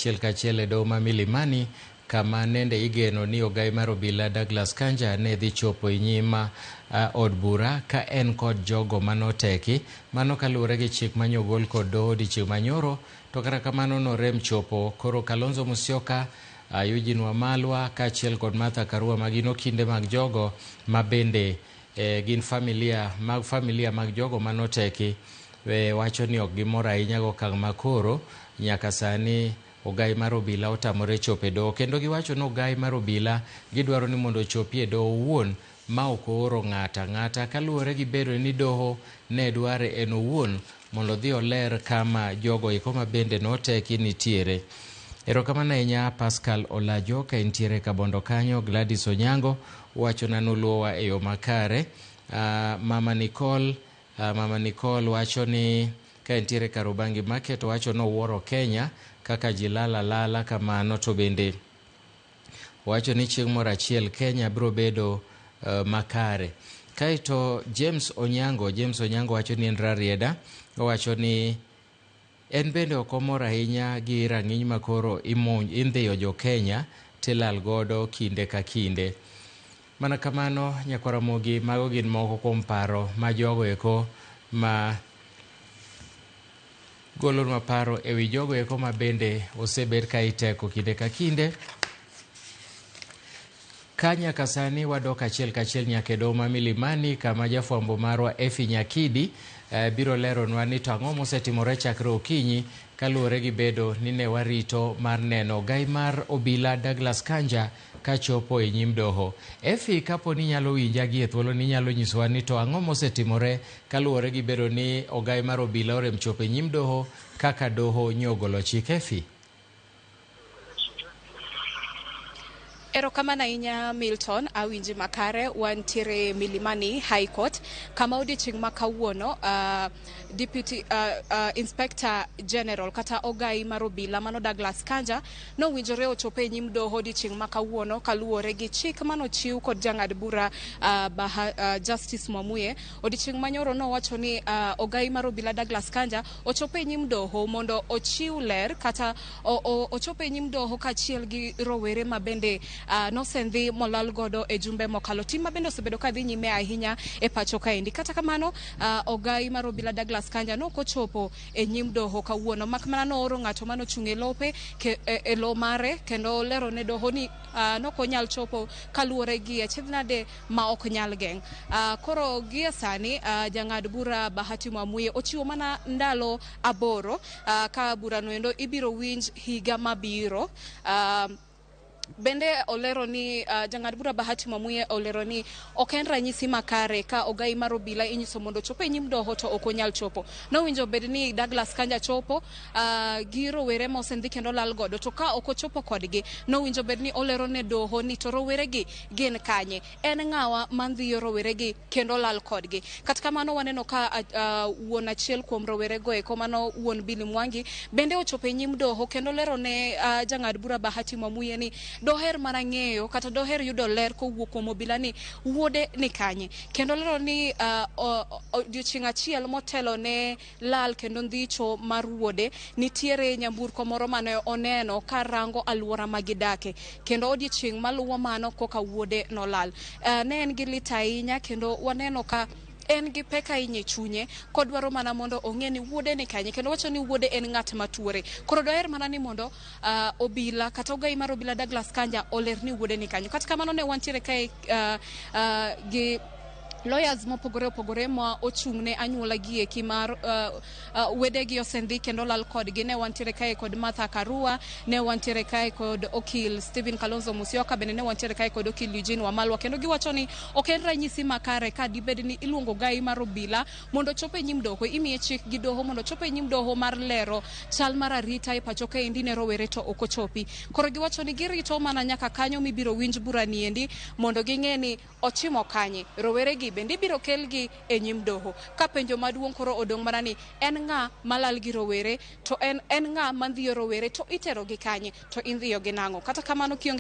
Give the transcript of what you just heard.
Achiel kachiel e doho ma Milimani kama nende igeno ni ogai mar obila Douglas Kanja ne dhi chopo e nyim od bura ka en kod jogo manoteki. Mano kaluwore gi chik manyogol kod doho odiochieng' manyoro, to kata kamano norem chopo. Koro Kalonzo Musyoka, Eugene Wamalwa kaachiel kod Martha Karua ma gin okinde mag jogo ma bende gin familia mag familia mag jogo manoteki wacho ni ok gimor ahinya gokang' makoro nyaka sani ogai mar obila otamore chopo e doho. Kendo giwacho ni ogai mar obila gidwaro ni mondo ochopi e doho owuon ma ok ooro ng'ato ang'ata kaluwore gi bedo ni doho ne dware en owuon mondo odhi oler kama jogo eko ma bende noteki nitiere. Erokamano ahinya Pascal Olajo ka intiere Kabondo kanyo. Gladys Onyango wachona nuluowa e yo makare. Mama Nicole, Mama Nicole wacho ni ka entiere Karubangi Market, wacho ni owuoro Kenya kaka ji lala lala kamano, to bende wacho ni chieng' moro achiel Kenya biro bedo makare. Kaeto James Onyango, James Onyango wacho ni en Rarieda, owacho ni en bende ok omor ahinya gi rang'iny makoro indhiyo jo Kenya tilal godo kinde ka kinde. Mana kamano nyakwar Ramogi, mago gin moko kuom paro ma jogo eko ma golonwa paro ewi jogo eko ma bende osebed ka iteko kinde ka kinde. Ka nyaka sani wadok achiel kachiel nyaka e doho ma Milimani kama jafwambo marwa Effie Nyakidi biro leronwa ni to ang'o mosetimore chakre okinyi kaluwore gi bedo ni ne warito mar neno ogai mar obila Douglas Kanja kachopo e nyim doho. Effie, kapo ni inyalo winja gi e thuolo ni inyalo nyisowa ni to ang'o mosetimore kaluwore gi bedo ni ogai mar obila orem chopo e nyim doho kaka doho nyogolo chik. Effie? Erokamano ahinya Milton, awinji makare. Wantiere Milimani High Court kama odiochieng' ma kawuono Deputy Inspector General kata ogai mar obila mano Douglas Kanja nowinjore ochopo e nyim doho odiochieng' ma kawuono kaluwore gi chik manochiw kod jang'ad bura Justice Mwamuye. Odiochieng' manyoro nowacho ni ogai mar obila Douglas Kanja ochopo e nyim doho mondo ochiw ler kata ochopo e nyim doho kaachiel gi rowere ma bende nosendhi molal godo e jumbe mokalo. Tim ma bende osebedo ka dhi nyime ahinya e pacho kaendi. Kata kamano, ogai mar obila Douglas Kanja nokochopo e nyim doho kawuono, mak mana nooro ng'ato manochung' e lope e lo mare kendo lero ne doho ni nokonyal chopo kaluwore gi achiedh nade ma ok nyal geng'. Koro gie sani jang'ad bura Bahati Mwamuye ochiwo mana ndalo 8 ka burano endo ibiro winj higa mabiro. Bende olero ni jang'ad bura Bahati Mwamuye olero ni ok en ranyisi makare ka ogai mar obila inyiso mondo ochop e nyim doho to ok onyal chopo. Nowinjo bed ni Douglas Kanja chopo gi rowere mosendhi kendo lal godo, to ka ok ochopo kodgi nowinjo bed ni olero ne doho ni to roweregi gin kanye, en ng'awa mandhiyo roweregi kendo lal kodgi. Kata kamano waneno ka wuon achiel kuom rowerego eko mano wuon Billy Mwangi bende ochopo e nyim doho kendo lero ne jang'ad bura Bahati Mwamuye ni doher mana ng'eyo kata doher yudo ler kowuok kuom obila ni wuode ni kanye, kendo lero ni odiochieng' achiel motelo ne lal kendo ndhicho mar wuode nitiere nyamburko moro mane oneno ka rango aluora ma gidake, kendo odiochieng' maluwo mano koka wuode nolal. Ne en gi lit ahinya kendo waneno ka en gi pek ahinya e chunye kodwaro mana mondo ong'e ni wuode ni kanye, kendo wacho ni wuode en ng'at matuore. Koro doher mana ni mondo obila kata ogai mar obila Douglas Kanja oler ni wuode ni kanyo. Kata kamano ne wantiere kae gi lawyers mopogore opogore ma ochung' ne anyuola gi eki mar wedegi osendhi kendo lal kodgi. Ne wantiere kae kod Martha Karua, ne wantiere kae kod okil Stephen Kalonzo Musyoka, bende ne wantiere kae kod okil Eugene Wamalwa, kendo giwacho ni ok en ranyisi makare ka dibed ni iluongo gai mar obila mondo ochop e nyim doho, imiye chik gi doho mondo ochop e nyim doho mar lero chal mar arita e pacho kaendi ne rowere to ok ochopi. Koro giwacho ni girito mana nyaka kanyo mibiro winj bura niendi mondo ging'e ni ochimo kanye, roweregi bende ibiro kelgi e nyim doho. Ka penjo maduong' koro odong' mana ni en ng'a malal gi rowere, to en ng'a mandhiyo rowere, to itero gi kanye, to indhiyo gi nang'o. Kata kamano kionge